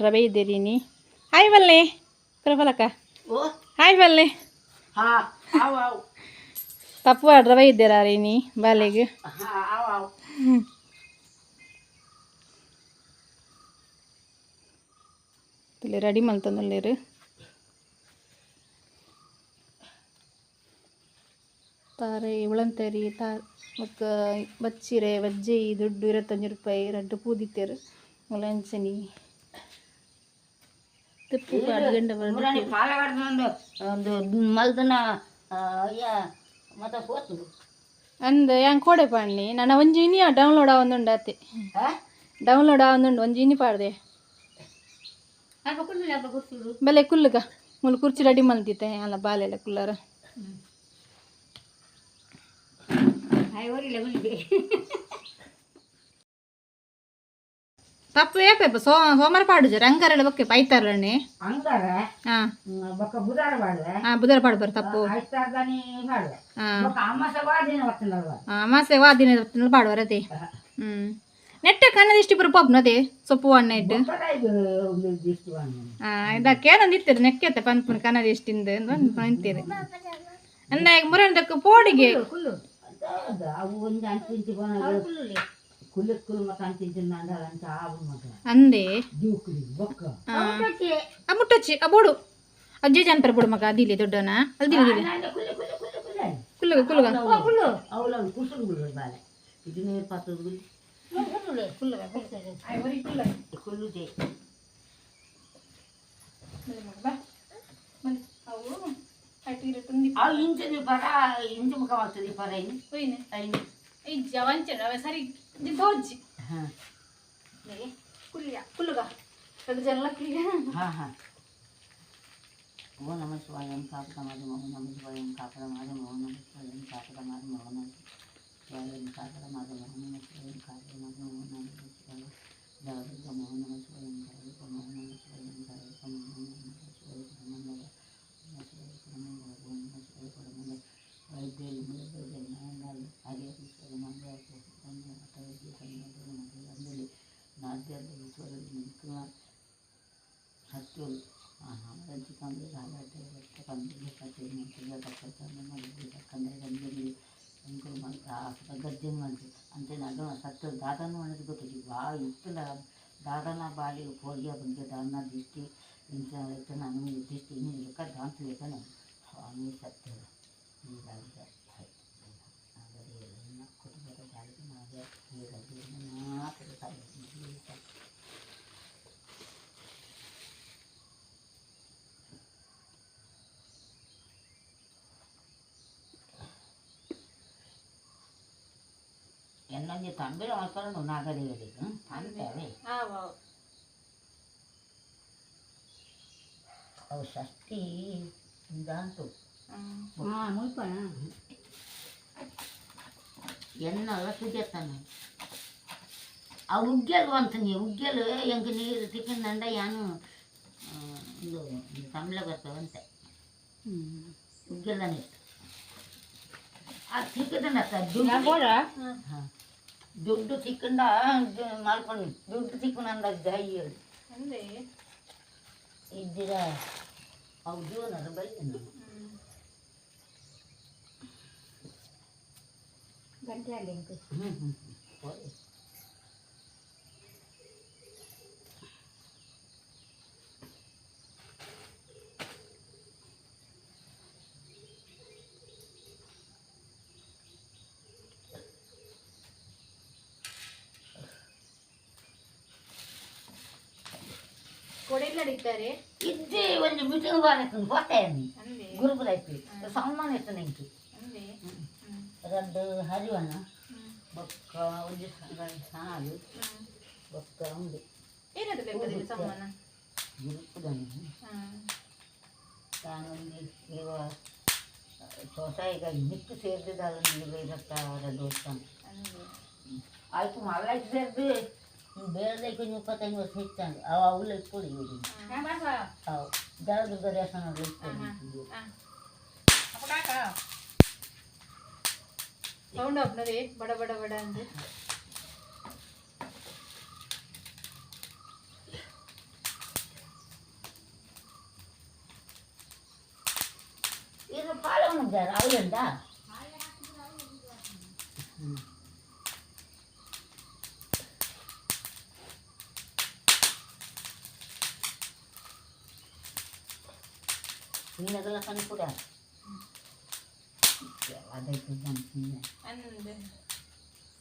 ಪಾಡ್ರ ಬೈದೇರಿನಿ. Hi ಬಲ್ಲೆ ಕೃಪಲಕ್ಕ. ಓ. Hi ಬಲ್ಲೆ. ಹಾ, ಆವ್ ಆವ್. ತಪ್ಪು ಪಾಡ್ರ ಬೈದೇರಾರಿನಿ ಬಾಲೆಗ್. ಹಾ, ಆವ್ ಆವ್. ಇಲ್ಲಿ ರೆಡಿ ಮಲ್ತೊಂದುಲ್ಲೆರ್. ತಾರೆ ಉಳಂತರಿ ತಾರ್ ಬೊಕ್ಕ ಬಚ್ಚಿರೆ ಬಜ್ಜೆಯಿ ದುಡ್ಡು 25 ರೂಪಾಯಿ ರಡ್ಡ್ ಪೂದಿತ್ತೆರ್ ಮುಲಂಚನಿ ತೆಪ್ಪು ಪಾಡ್ದ್ ಗೆಂಡ. ಮುರಾನಿ ಪಾಲಗಾಡ್ದ ಒಂದು ಒಂದು ಮಲ್ದನ ಅಯ್ಯ ಮತ ಪೋತು. ಅಂದ್ ಯಾನ್ ಕೋಡೆ ಪಾಡ್ನಿ ನನ ಒಂಜಿ ಇನಿ ಡೌನ್ಲೋಡ್ ಆವೊಂದುಂಡು ಅತೆ. ಹಾ. ಡೌನ್ಲೋಡ್ ಆವೊಂದುಂಡು, ಒಂಜಿ ಇನಿ ಪಾಡ್ದೆ. ಅಲ್ಪ ಕುಲ್ಲು, ಅಲ್ಪ ಕುರ್ಸುಡು. ಬಲೆ ಕುಲ್ಲುಗ, ಮುಲು ಕುರ್ಚಿ ರೆಡಿ ಮಲ್ತಿತ್ತೆ ಅಲ್ಲ ಬಾಲೆಲ ಕುಲ್ಲರ. ಹಾಯ್ ಓರಿಲ್ಲ ಗುಲ್ಬೆ. ತಪ್ಪು ಏಪೆಪ್ಪ ಸೋಮವಾರ ಪಾಡುಜರ ಅಂಗಾರೆಲ್ಲ ಬೊಕ್ಕೆ ಪೈತಾರಣ್ಣೆ. ಅಂಗಾರ. ಹಾ. ಬೊಕ್ಕ ಬುಧಾರ ಪಾಡುವೆ. ಹಾ, ಬುಧಾರ ಪಾಡ್ಬಾರ ತಪ್ಪು. ಐತಾರದಾನಿ ಪಾಡುವೆ. ಹಾ. ಬೊಕ್ಕ ಅಮಾಸ ವಾ ದಿನ ಬರ್ತನಲ್ವ. ಅಮಾಸೆ ವಾ ದಿನ ಪಾಡುವರತೆ. ನೆಟ್ಟೆ ಕನ್ನದ ಇಷ್ಟಿ ಪೂರ ಪೋಪ್ನತೆ ಸೊಪ್ಪು ಅಣ್ಣ ಇಟ್ಟು. ಇದ ಕೇನೊಂದು ಇತ್ತಿರು ನೆಕ್ಕೆತ್ತೆ ಪನ್ಪುನ ಕನ್ನದ ಇಷ್ಟಿಂದ ನಿಂತೀರಿ ಅಂದ ಮುರಂದಕ್ಕೆ ಪೋಡಿಗೆ. ಕುಲ್ಲು ಅವು ಒಂಜಿ ಅಂಚಿಂಚಿ ಕುಲ್ಲು ಕುಲ್ಲು ಮತ್ತ ಅಂಚಿಂಚಿ ಅಂಚ ಆವು ಮಗ. ಅಂದೇ. ಜೂಕುಲಿ ಬೊಕ್ಕ. ಆ ಮುಟ್ಟೊಚ್ಚಿ, ಆ ಬೋಡು ಅಜ್ಜಿ ಜನಪರ ಬೋಡು ಮಗ ಅದಿಲ್ಲಿ ದೊಡ್ಡನ ಅಲ್ದಿಲ್ಲ ದಿಲ್ಲಿ. ಕುಲ್ಲು ಕುಲ್ಲು ಕುಲ್ಲು ಕುಲ್ಲು. ಕುಲ್ಲುಗ ಕುಲ್ಲುಗ. ಕುಲ್ಲು ಅವಳು ಕುಸುರು ಗುಲ್ಲು ಬಾಲೆ ಇದು ನೀರು ಪಾತ್ರದ ಗುಲ್ಲು. ಕುಲ್ಲುಗ. ಕುಲ್ಲು ಜೈ. ಅವು ಇಂಚು ಪರ ಇಂಚು ಮುಖ ಆಗ್ತದೆ ಪರ ಇನ್ನು ಐನು. ಇಜ್ಜಿ ಅವಂಚೆ ಅವೆ ಸರಿ ದೋಜ್ಜಿ. ಹಾಂ. ಕುಲ್ಲಿಯ ಕುಲ್ಲುಗ ಎರಡು ಜನ ಲಕ್ಕಿಗ. ಹಾಂ ಹಾಂ, ಓಂ ನಮ ಶಿವಾಯ ಕಾಪದ ಮಾರಿ, ಓಂ ನಮ ಶಿವಾಯ ಕಾಪದ ಮಾರಿ, ಓಂ ನಮ ಶಿವಾಯ ಕಾಪದ ಮಾರಿ, ಓಂ ನಮ ಶಿವಾಯ ಕಾಪದ ಮಾರಿ, ಓಂ ನಮ ಶಿವಾಯ ಕಾಪದ ಮಾರಿ, ಓಂ ನಮ ಶಿವಾಯ ಜಗದುರ್ಗ, ಓಂ ನಮ ಶಿವಾಯ ಜಗದುರ್ಗ, ಓಂ ನಮ ಶಿವಾಯ ಜಗದುರ್ಗ, ಓಂ ನಮ ಶಿವಾಯ ಪರಮಂಗಲ, ನಮ ಶಿವಾಯ ಪರಮಂಗಲ, ಓಂ ನಮ ಶಿವಾಯ ಪರಮಂಗಲ, ವೈದ್ಯರು ಮುಳುಗೈದ್ಯರು ಮಹಂಗಾಲು ಹರಿಹರೀಶ್ವರ ಮಂಗಳ ಅಂಜಲಿ ನಾದ್ಯರು ಈಶ್ವರರು ನಿಂಕುಲ ಸತ್ಯರು ಗದ್ದೆ ಮಂತು ಅಂಚೆ ನಗಮ ಸತ್ತು ದಾದನ అనేది ಗೊತ್ತಿಲ್ಲ ಬಾ ಇತ್ತಲ ದಾದನ ಬಾಲಿ ಪೋಡಿಗೆ ಬಂಗೆ ದಾನ ದಿಷ್ಟಿ ಇಂಚ ಇತ್ತನ ದಿಷ್ಟಿ ಇನ್ನು ದಾಂತು ಇತ್ತನ ಸ್ವಾಮಿ ಸತ್ಯ. ಎನ್ನೊಂಜಿ ತಂಬಿಲ ಮಲ್ಪರ ನಾಗದೇವರಿಗೆ ತಂಬೆ. ಅವು ಷಷ್ಠಿ ಇಂದಾಂತು ಎನ್ನಲ್ಲ ಸುಜಾತನ ಆ ಉಗ್ಗೆಲ್ ಬಂತು ನೀ ಉಗ್ಗೆಲ್ ಎಂಕ್ ನೀರು ತಿಕ್ಕಂದಂಡ ಯಾನು ಒಂದು ತಮಿಳ ಬರ್ತವಂತೆ ಉಗ್ಗೆಲ್ದಾನೆ ಇತ್ತು ಆ ತಿಕ್ಕದನ್ನ ದುಡ್ಡು. ಹಾಂ, ದುಡ್ಡು ತಿಕ್ಕಂಡ ಮಲ್ಕೊಂಡು ದುಡ್ಡು ತಿಕ್ಕುನಂದ ಜೈ ಅಂದೇ. ಇದ್ದಿರ ಅವು ಜೀವನದ ಬಲ್ಲಿ ನಾನು. ಹ್ಞೂ ಹ್ಞೂ ಹೋಗಿ. ಕೊಡೆಲ್ಲ ಅಡಿತಾರೆ. ಇದ್ದಿ ಒಂಜಿ ಮೀಟಿಂಗ್ ಬಾರಕ್ಕೆ ಹೋತೆ. ಅಂದೇ. ಗುರುಕುಲ ಇತ್ತು ಸಾಮಾನು ಇತ್ತು ನೆಂಕಿ. ಅಂದೇ. ರಡ್ಡು ಹರಿವನ ಬೊಕ್ಕ ಒಂಜಿ ಸಾಲು ಬೊಕ್ಕ ಉಂಡು. ಏನದು ಬೇಕಾದಿಲ್ಲ ಸಾಮಾನ? ಗುರುಕುಲನು ತಾನೊಂದು ಇರುವ ಸೊಸೈಗ ಮಿಕ್ಕು ಸೇರ್ದಿದ್ದಾಳೆ ಇರತ್ತ ರಡ್ಡು ವರ್ಷ. ಅಂದೇ. ಆಯ್ತು ಮಲ್ಲಕ್ಕೆ ಸೇರ್ದು ಬೇರೆ కొంచెం 25 ವರ್ಷ ಹೆಚ್ಚಾಂಡು ಅವು ಅವುಲ ಇಪ್ಪೊಡು ಇವರು ಅವು ಜಲದುರ್ಗ ದೇವಸ್ಥಾನ ಇಪ್ಪೊಡು. ಸೌಂಡ್ ಆಪ್ನದೇ ಬಡ ಬಡ ಬಡ ಅಂದು. ನಿನಗೆಲ್ಲ ಕನ್ಪುಡ ಅದಕ್ಕೆ ಬಂತೀನಿ. ಅಂದ್.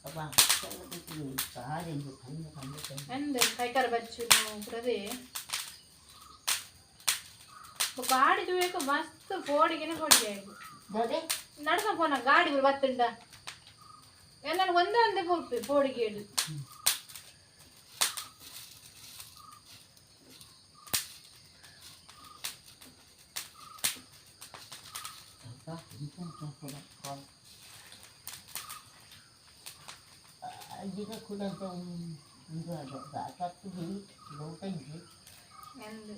ಅಬ್ಬಾ, ಕಾರಿಂದು ಕಣ್ಣು ಕಣ್ಣು ಕಣ್ಣು. ಅಂದ್ ಕೈಕಾರ ಬಚ್ಚು ಪುರದೇ ಗಾಡಿ ತೂಯಕ ಮಸ್ತ್ ಫೋಡಿಗೆನೆ ಫೋಡಿಗೆ ಆಯ್ತು. ದಾದೆ. ನಡ್ಕ ಪೋನ ಗಾಡಿ ಪೂರ ಬತ್ತುಂಡ ನಾನು ಒಂದೇ ಒಂದೇ ಪೋಪೆ ಫೋಡಿಗೆ ಹೇಳು. ಅಬ್ಬಾ, ಇಂತ ಕೂಡ ಅಜ್ಜಿಗೆ ಕೂಡ ಅಂತ ಒಂದು ಅದು ಆಟಾಡ್ತೀವಿ ಲೋಟ ಇದ್ವಿ. ಅಂದ್.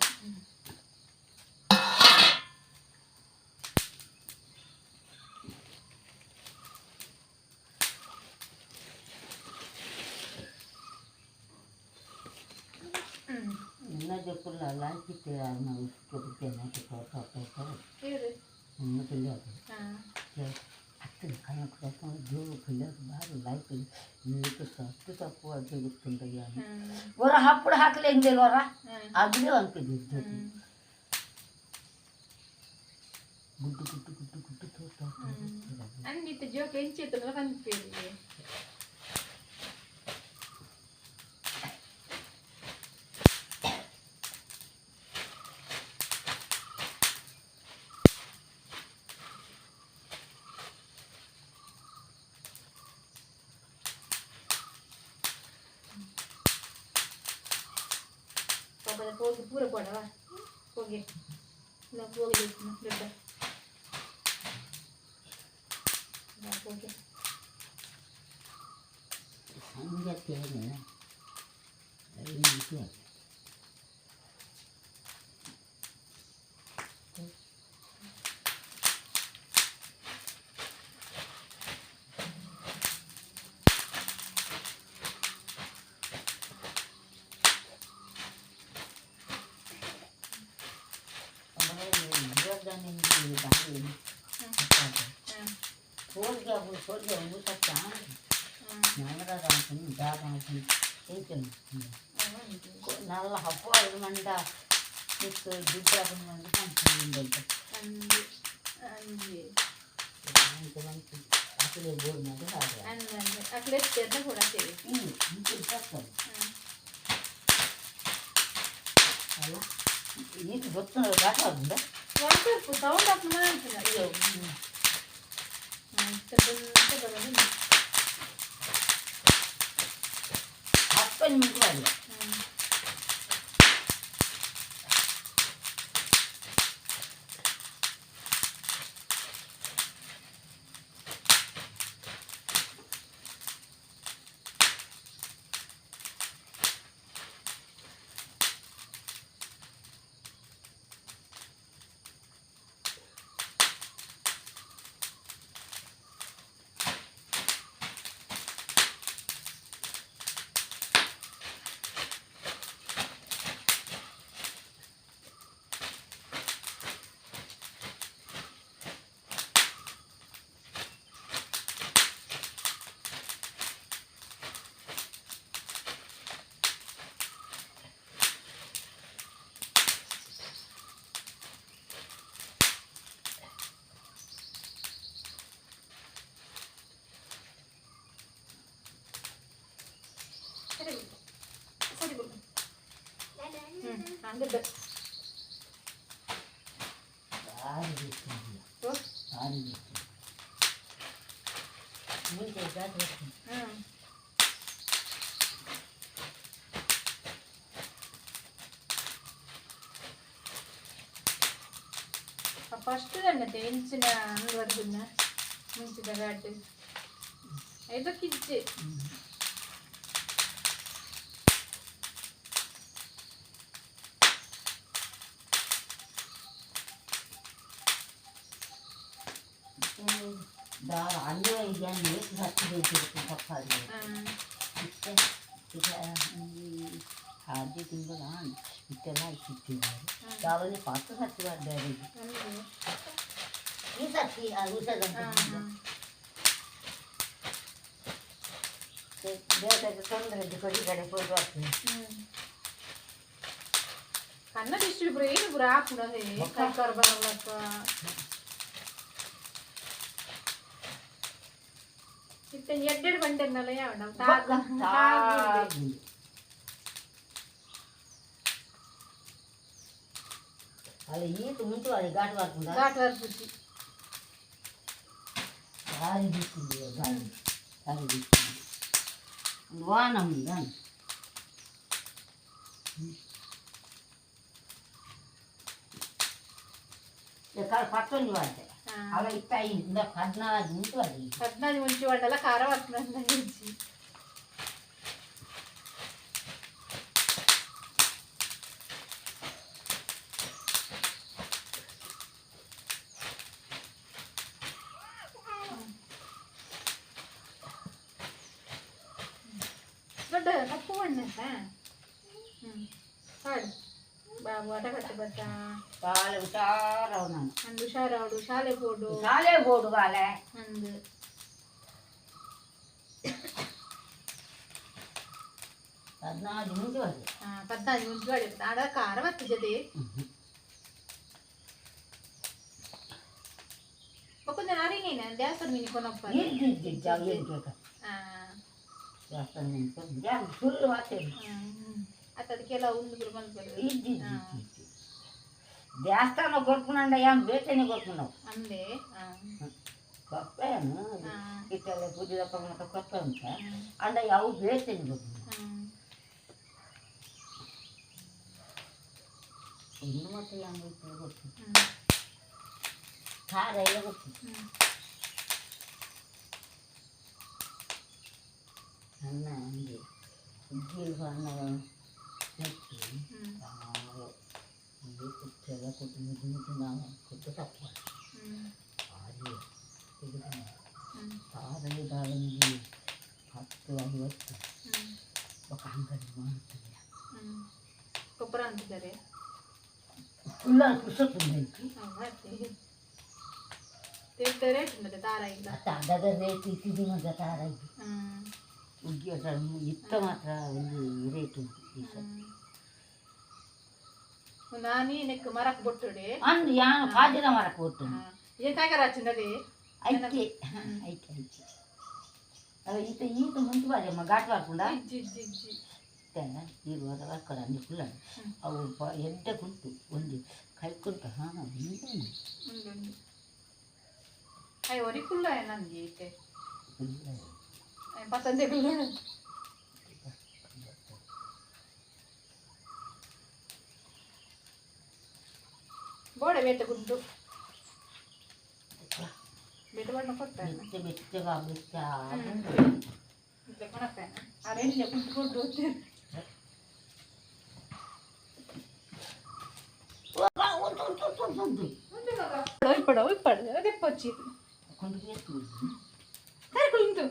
ಹ್ಮ್. ಎಲ್ಲ ಜಪ್ಪುಲ್ಲ ಲಾಯ್ಕಿತ್ತೆ ನಾವು ತೋಟ. ಇರು. ఉన్న పిల్లలు ಹಾ. అత్తు కనుక దేవుడు పిల్లలు బాగా లైక్ నీకు సత్తు తక్కువ జరుగుతుంటాయి. ಹ್ಮ್. ಒರ ಅప్పుడు ಹಾಕಲೇಂಗೆ ಹೊರ. ಹ್ಮ್. ಅದೇ ಅನ್ಕೊಂಡಿದ್ದು. ಹ್ಮ್. ಗುಡ್ಡು ಗುಡ್ಡು ಗುಡ್ಡು ಗುಡ್ಡು ತೋಟ. ಅಂದಿತ್ತು ಜೋಕ್ ಎಂಚಿತ್ತಲ್ಲ ಪನ್ಪೇರಿ. ಪಾಪದ ಹೋಗಿ ಪೂರ ಕೊಡವಾ ಹೋಗಿ ಇಲ್ಲ ಹೋಗಿ ದೊಡ್ಡ ಹೋಗಿ. ಸಂಗತಿ. ಹಾಂ. ಸೋಲ್ಗೆ ಸೋಲ್ಗೆ ಊಟ. ಹಾಂ. ನಲ್ಲ ಹಬ್ಬ ಮಂಡ ಮಿಕ್ಕ ದುಡ್ಡು ಮಂಡ ಮಂಡ. ಅಂದು ಅಂಜಿ. ಅಸಲು ಬೋರ್ ಮಾಡಿ ಹಾಗೆ. ಅಂದು ಅಂದು ಅಕ್ಲೆ ಎತ್ತೆರ್ನ ಕೂಡ ಸೇರಿ. ಹ್ಞೂ ಇಂತ. ಹಾಂ. ಅಲ್ಲ ಇದು ಗೊತ್ತ ದಾಟ. ಒಂದು ಸ್ವಲ್ಪ ಸೌಂಡ್ ಆಫ್ ಮಾಡ್ತೀನಿ. ಅಯ್ಯೋ. ಬರೋದು. 10 ನಿಮಿಷ ಅಲ್ಲ. ಹ್ಞೂ. ಸರಿ ಸರಿ ಬಿಡು. ಹ್ಞೂ ಹಂಗದ್ದು. ಭಾರಿ ಗೊತ್ತಿಲ್ಲ. ಓ. ಭಾರಿ ಗೊತ್ತಿಲ್ಲ ಮುಂಚೆ ಜಾತ್ರೆ. ಹ್ಞೂ. ಫಸ್ಟ್ ತಣ್ಣತೆ ಇಂಚಿನ ಅಂಗ್ ಬರ್ದುನ್ನ ಮುಂಚಿದ ಘಾಟ್ ಇದಕ್ಕಿಜ್ಜೆ. ಅಲ್ಲಿ ಹತ್ತು ಪಪ್ಪ. ಹಾಂ. ಇತ್ತೆ ಹಾದಿ ತಿಂಗಳ ಇತ್ತೆಲ್ಲ ಇಟ್ಟಿದ್ದಾರೆ ಯಾವಾಗ ಪತ್ತು ಸತ್ತಿ ಬರ್ತಾರೆ. ಅಂದ್ರೆ. ಈ ಸತ್ತಿ ಅದು. ಹಾಂ ಹಾಂ. ದೇವತೆಗೆ ತೊಂದರೆ ಕೊಡಿ ಕಡೆ ಹೋಗಿ ಬರ್ತದೆ. ಹ್ಞೂ. ಕನ್ನಡ ಇಷ್ಟು ಪೂರ ಏನು ಪೂರ ಹಾಕ್ಬಿಡೋದೆ ಕೈ ಬರಲ್ಲಪ್ಪ. ಇತ್ತೆ ಎಡ್ಡೆಡ್ ಬಂಡೆನಲ್ಲ ಯಾವ ನಾವು ತಾಗ್. ಅದು ಈತ ಮುಂಚೆ ಅದು ಘಾಟ್ ಬರ್ಪುಂಡ. ಘಾಟ್ ಬರ್ಪುಜಿ. ದಾರಿ ಬಿಟ್ಟಿದೆ, ಗಾಳಿ ದಾರಿ ಬಿಟ್ಟಿದೆ. ಒಂದು ವಾನ ಉಂಡ. ಪತ್ತೊಂದು ವಾರ್ತೆ. ಅವ ಇತ್ತ ಇಂದ 14 ಉಂಟು ಅದು. 14 ಮುಂಚೆ ಬಂಡಲ್ಲ ಖಾರ ಬರ್ತದೆ ಇಜ್ಜಿ. ದೊಡ್ಡ ಕಪ್ಪು ಬಣ್ಣ ಹಾಡು ಬಾಬು ಆಟ ಕಟ್ಟು ಬತ್ತಾ. ಬಾಳೆ ಹುಷಾರವ ನಾನು. ಅಂದು ಹುಷಾರಾಡು, ಶಾಲೆ ಬೋಡು. ಶಾಲೆ ಬೋಡು ಬಾಳೆ. ಅಂದು. 14 ಮುಂಚೆ ಬರ್ತದೆ. 14 ಮುಂಚೆ ಗಾಡಿ ಆಡ ಖಾರ ಬತ್ತು ಜೊತೆ. ಒಕ್ಕೊಂದು ನಾರಿಂಗೇನ ದೇವಸ್ಥಾನ ಮೀನು ಕೊನಪ್ಪ. ಇದ್ದು ಇದ್ದು ಇದ್ದು ಅವು ಏನು ಬೇಕಾ. ದೇವಸ್ಥಾನ ನಿಂತು ಸುಳ್ಳು ವಾರ್ತೆ. ಅತ್ತ ಅದಕ್ಕೆಲ್ಲ ಉಂಡು ಮಲ್ಪರು. ಇದ್ದು ಇದ್ದು ಇದ್ದು ದೇವಸ್ಥಾನ ಕೊರ್ಪುನಂಡ ಯಾನ್ ಬೇಟೆನೆ ಕೊರ್ಪುನವು. ಅಂದೆ. ಕೊಪ್ಪೇನು ಇತ್ತೆಲ್ಲ ಪೂಜೆ ಮಕ್ಕ ಕೊಪ್ಪೆ ಉಂಟ ಅಂಡ ಯಾವ ಬೇಟೆನೆ ಕೊರ್ಪುನ. ಇನ್ನು ಮತ್ತೆ ಯಾನ್ ಗೊತ್ತು, ಖಾರ ಎಲ್ಲ ಗೊತ್ತು. ಅನ್ನ ಅಂದೆ ಉಜ್ಜಿಲ್ ಅನ್ನ ನೆಚ್ಚಿ ಒಂದು ಕುತ್ತೆಲ್ಲ ಕೊಟ್ಟು ಮುದ್ದು ಮುದ್ದು ನಾವು ಕೊಟ್ಟು ತಪ್ಪ ಭಾರಿ ತಾರಲ್ಲಿ ದಾಳಂಗಿ 10 50 ఒక ಅಂಗಡಿ ಮಾಡ್ತದೆ. ಗೊಬ್ಬರ ಅಂತಿದ್ದಾರೆ. ಫುಲ್ಲ ಪುಸ್ತಕ ಉಂಟು. ರೇಟ್ ಉಂಟು ತಾರ ಇಲ್ಲ. ಮತ್ತು ಅದರ ರೇಟ್ ಇತ್ತಿದ್ದು ಮಾತ್ರ ತಾರ ಉಗ್ಗಿ ಇತ್ತ ಮಾತ್ರ ಒಂದು ರೇಟ್ ಉಂಟು ಈ ಸಲ. ನಾನಿ ನೆಕ್ ಮರಕ್ ಬೊಟ್ಟುಡೆ. ಅಂದು ಯಾನು ಕಾಜಿನ ಮರಕ್ಕೆ ಕೊಟ್ಟು. ಏನ್ ಕಾಯ್ಕರ ಹಚ್ಚಿನದೇ. ಐತೆ ಐತೆ ಐತೆ ಅವ ಈತ ಈತ ಮುಂಚೆ ಬಾಜಮ್ಮ ಘಾಟ್ ಬರ್ಪುಂಡ. ಇಜ್ಜಿ ಇಜ್ಜಿ ಇಜ್ಜಿ. ನೀರು ಬರ್ಕಡ ಅಂದು ಫುಲ್ಲ ಅವು ಎಡ್ಡೆ ಕುಂಟು ಒಂದು ಕೈ ಕುಂಟು ಹಾಂ ಉಂಟು. ಉಂಡು ಉಂಡು. ಅಯ್ಯ ಒರಿ ಕುಲ್ಲ ನನ್ಗೆ ಐತೆ ಪತ್ತಂದೆ ಕುಲ್ಲ. ಬೋಡೆ ಬೇಟೆ ಗುಂಡು ಬೇಟೆ ಬಣ್ಣ ಕೊಡ್ತಾನೆ. ಮೆತ್ತೆ ಮೆತ್ತಗ ಮೆತ್ತ. ಕೊಡತ್ತೇನೆ ಆ ರೇಂಜ್ ಕುಂಟು ಕೊಟ್ಟು. ಉಂಟು ಉಂಟು. ಇಪ್ಪಡು ಇಪ್ಪಡು ಅದೇ ಪೊಚ್ಚಿ. ಕೊಂಡು. ಕುಂತು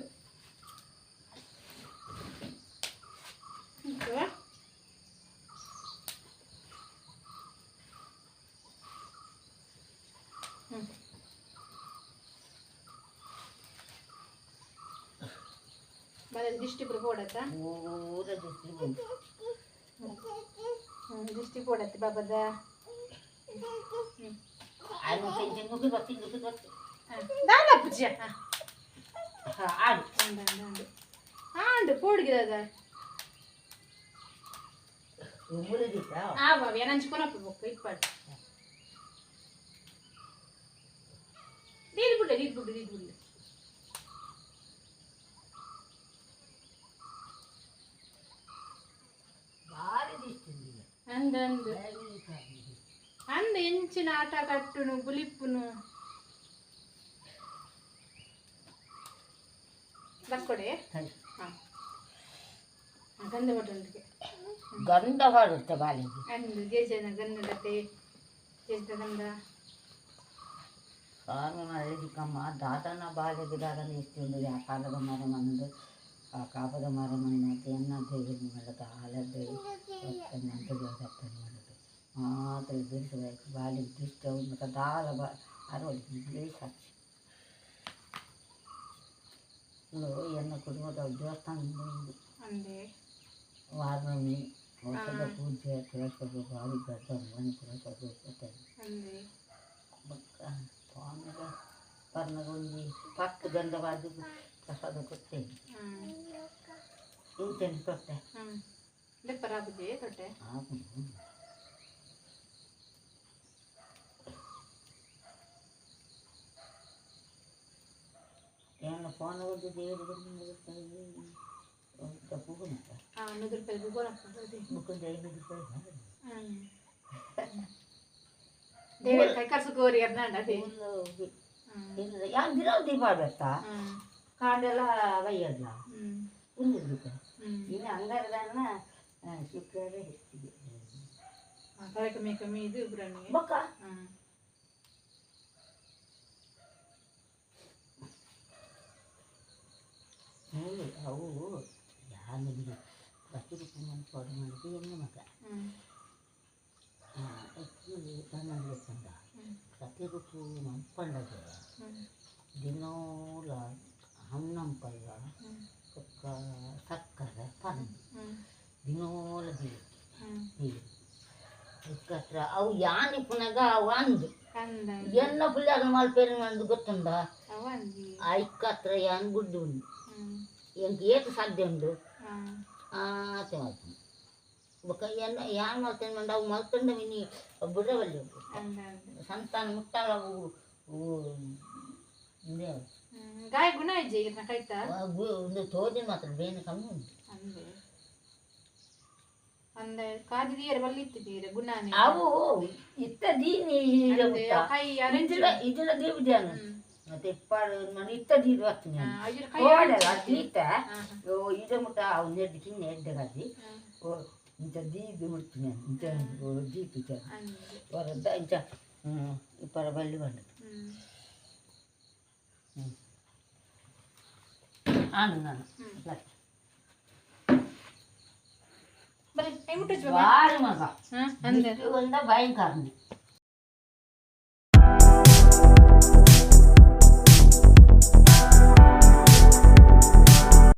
ದಿಷ್ಟಿ ಪೂರ ಪೋಡತ್ತ. ಪೂರ ದೃಷ್ಟಿ ಉಂಟು. ದಿಷ್ಟಿ ಪೋಡತ್ತೆ ಬಾಬದ. ಆಯ್ತು ನುಗ್ಗಿ ಬರ್ತೀನಿ ನುಗ್ಗಿ ಬರ್ತೀನಿ. ದಾದ ಪೂಜೆ. ಆಡು. ಅಂದ ಅಂದ ಆಂಡು ಪೋಡಿಗಿದ. ಉಗುಳಿದಿತ್ತಾ. ಆ ಬಾಬಿ ನಂಚ್ಕೊನಪ್ಪ ಬೊಕ್ಕ ಇಪ್ಪಾಡು ದೀದ್ ಬಿಡ್ಲೆ ದೀದ್ ಬಿಡ್ಲೆ ದೀದ್ ಬಿಡ್ಲೆ. ಭಾರಿ ದಿಷ್ಟಿ. ಅಂದ ಅಂದ ಅಂದ ಎಂಚಿನ ಆಟ ಕಟ್ಟುನು ಬುಲಿಪ್ಪುನು ಲಕ್ಕೊಡೆ. ಹಾಂ ಗಂಧ ಬಟ್ಟೊಂದಿಗೆ. ಗಂಧ ಬರುತ್ತೆ ಬಾಲಿಗೆ. ಅಂದು ಜೇಜನ ಗಂಧದತೆ ಜೇಜದ ಗಂಧ. ಸ್ವಾಮಿ ಮರಳಿಕಮ್ಮ ದಾದನ ಬಾಲೆಗೆ ದಾದನ ಇಷ್ಟೊಂದು ಕಾಲದ ಮರ ಮಂದು ಆ ಕಾಪದ ಮರ ಮಣ್ಣಾತಿ ಎನ್ನ ದೇವಿ ಮಾಡೋದು ಹಾಲದ್ದೇವಿ ಅಂತ ದೇವದಪ್ಪನ ಮಾಡೋದು ಮಾತ್ರ ಬಿಡಿಸಬೇಕು ಬಾಲಿಗೆ ದುಷ್ಟ ಮತ್ತು ದಾಲ ಬ ಅರವಳಿ ಸಾಕ್ಷಿ ಎನ್ನ ಕುಟುಂಬದ ದೇವಸ್ಥಾನ ಉಂಡು. ಅಂದೆ. ವಾರೊಮ್ಮೆ. ವರ್ಷದ ಪೂಜೆ ಕೆಲಸದ ಭಾರಿ ಗಡ್ಡ ಮನೆ ಬೊಕ್ಕ ಸ್ವಾಮಿಗ ಪರ್ನಗ ಒಂಜಿ ಪತ್ತು ಗಂಧವಾದ ಪ್ರಸಾದ ಕೊಡ್ತೇನೆ ಇಂಚೆನೆ ತೊಟ್ಟೆ ಲೆಪ್ಪರಾಬುಜೆ ತೊಟ್ಟೆ ಆಪುಂಡು. ಏನ ಫೋನ್ ಒಂದು ದೇವರಿಗೆ ಪೂಗುನಪ್ಪ. 100 ರೂಪಾಯಿ ಬುಗೋನಪ್ಪ ಅದೇ. ಬುಕ್ಕೊಂದು 5 ರೂಪಾಯಿ. ದೇವರ ಕೈ ಕರ್ಸುಕೋರಿ ಅರ್ನಾಂಡ ಅದೇ. ಯಾನ್ ದಿನ ದೀಪ ಬೆತ್ತ ಕಾಂಡೆಲ್ಲ ಬೈಯಲ್ಲ ಒಂದು ದೀಪ. ಇನ್ನು ಅಂಗಾರದನ್ನ ಶುಕ್ರವಾರ ಹೆಚ್ಚಿಗೆ. ಕಮ್ಮಿ ಕಮ್ಮಿ ಇದು ಇಬ್ಬರನ್ನಿ. ಬೊಕ್ಕ ಮೂರು ಅವು ಯಾನಿಗೆ ಬತ್ತಿಗೆ ಪೂಮನ್ ಪೌಡರ್ ಮಾಡಿದ್ದು ಎಣ್ಣೆ ಮಗ ಅಕ್ಕಿ ತನ್ನಂದ ಪ್ರತಿರೂಪು ಮನ್ಪಂಡಗೆ ದಿನೋಲ ಹಣ್ಣಂಪಲ್ಲ ಬೊಕ್ಕ ಸಕ್ಕರೆ ಪರ್ಂದ್ ದಿನೋಲ ದೀ ದೀ ಇಕ್ಕತ್ರ ಅವು ಯಾನ್ ಇಪ್ಪುನಗ ಅವು ಅಂದು ಅಂದ ಎನ್ನ ಪುಲ್ಯಾಗ ಮಲ್ಪೇರು ಅಂದು ಗೊತ್ತುಂಡ. ಅವ ಅಂದಿ. ಆ ಇಕ್ಕತ್ರ ಯಾನ್ ಗುಡ್ಡು ಉಂಡು ಎಂಕ್ ಏತ್ ಸಾಧ್ಯ ಉಂಡು ಆತೆ ಮಲ್ಪುನು. ಬೊಕ್ಕ ಎನ್ನ ಯಾನ್ ಮಲ್ತೇನೆ ಪಂಡ ಅವು ಮಲ್ತಂಡ ಮಿನಿ ಬುಡ್ರವಲ್ಲಿ ಅಂದ ಅಂದ. ಸಂತಾನ ಮುಟ್ಟಾಲ ಅವು ಇಂದೇ. ಗಾಯ ಗುಣ ಇಜ್ಜೆ ಇರ್ನ ಕೈತ. ಒಂದು ತೋಜಿನ ಮಾತ್ರ ಬೇನೆ ಕಮ್ಮಿ ಉಂಟು. ಅಂದೆ ಅಂದ ಕಾಜಿ ದೀಯರೆ ಬಲ್ಲಿತ್ತಿದ್ದೀರ ಗುಣಾನೆ. ಅವು ಇತ್ತ ದೀನಿ ಅಂದೆ, ಕೈ ಅರೆಂಜ್. ಇದಿರ ಇದಿರ ದೇವದ್ಯಾನ ಮತ್ತೆ ಇಪ್ಪಾಡು ನಾನು ಇತ್ತ ದೀದು ಬರ್ತೀನಿ. ಅಯ್ಯೋ ಕೈ ಕೋಡೆಲ ದೀತ ಇದ ಮುಟ್ಟ ಅವು ನೆಡ್ದು ಕಿನ್ನೆ ಎಡ್ಡೆಗಾಜಿ ಇಂಚ ದೀದು ಮುಡ್ತೀನಿ ಇಂಚ ದೀಪು ಇಂಚ ಅಂದೆ ಹೊರದ್ದ ಇಂಚ ಇಪ್ಪರ ಬಳ್ಳಿ ಬಂದದ್ದು. ಆನು ನಾನು ಬರೀ ಕೈ ಮುಟ್ಟುಚ್ಚು. ಬಾರಿ ಮಗ ಅಂದೆ ಒಂದ ಭಯಂಕರ.